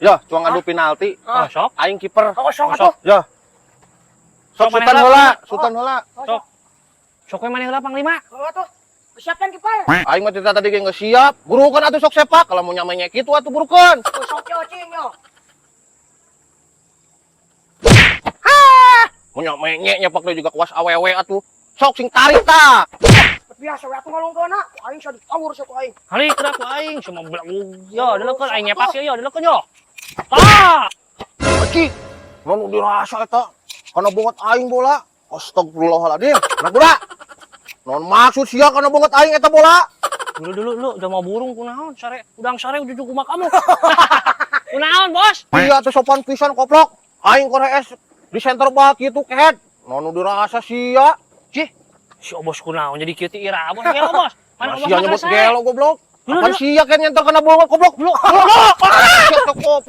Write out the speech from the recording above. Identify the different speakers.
Speaker 1: Ya, cuang adu penalti.
Speaker 2: Oh, sok.
Speaker 1: Aing kiper.
Speaker 3: Oh, sok
Speaker 2: Oh, sok.
Speaker 3: atuh.
Speaker 1: Ya. Sok
Speaker 2: Sok, maneh
Speaker 1: Sultan
Speaker 2: heula.
Speaker 1: Heula, Sultan heula.
Speaker 2: Sok. Sok we maneh heula panglima.
Speaker 3: Oh, atuh. Siapkan kiper.
Speaker 1: Aing mah tadi ge geus siap. Burukeun atuh, sok sepak. Kalau mau nyamenya kitu atuh burukeun.
Speaker 3: Oh, sok yo cing yo.
Speaker 1: Mau nyamenye nyepak deui juga kuas awewe atuh. Sok sing tarik tah.
Speaker 3: Biasa we atuh ngalungkeunna. Aing sia ditawur sia ku aing.
Speaker 2: Hali kena ku aing cuma belagu. Yo, deleukeun aing nyepak yo, deleukeun yo. Tah.
Speaker 1: Aci, nu dirasa eta kana banget aing bola. Astagfirullahaladzim. Anak budak. Non maksud sia kana banget aing eta bola?
Speaker 2: Dulu dulu lu udah mau burung kunaon sare udang sare ujug kumaha kamu. Kunaon, Bos?
Speaker 1: Iya teh sopan pisan, koplok. Aing korees di center back kitu kehed. Non nu dirasa sia.
Speaker 2: Cih, si Obos kunaon jadi kieu teh ira, Bos. Gelo, Bos. Mana
Speaker 1: Nah,
Speaker 2: Obos
Speaker 1: sia
Speaker 2: makan
Speaker 1: nyebut
Speaker 2: sare?
Speaker 1: gelo, goblok.
Speaker 2: Dulu,
Speaker 1: Apaan
Speaker 2: dulu.
Speaker 1: sia kan nyentor kana banget, goblok. Goblok. Goblok. Sia teh goblok.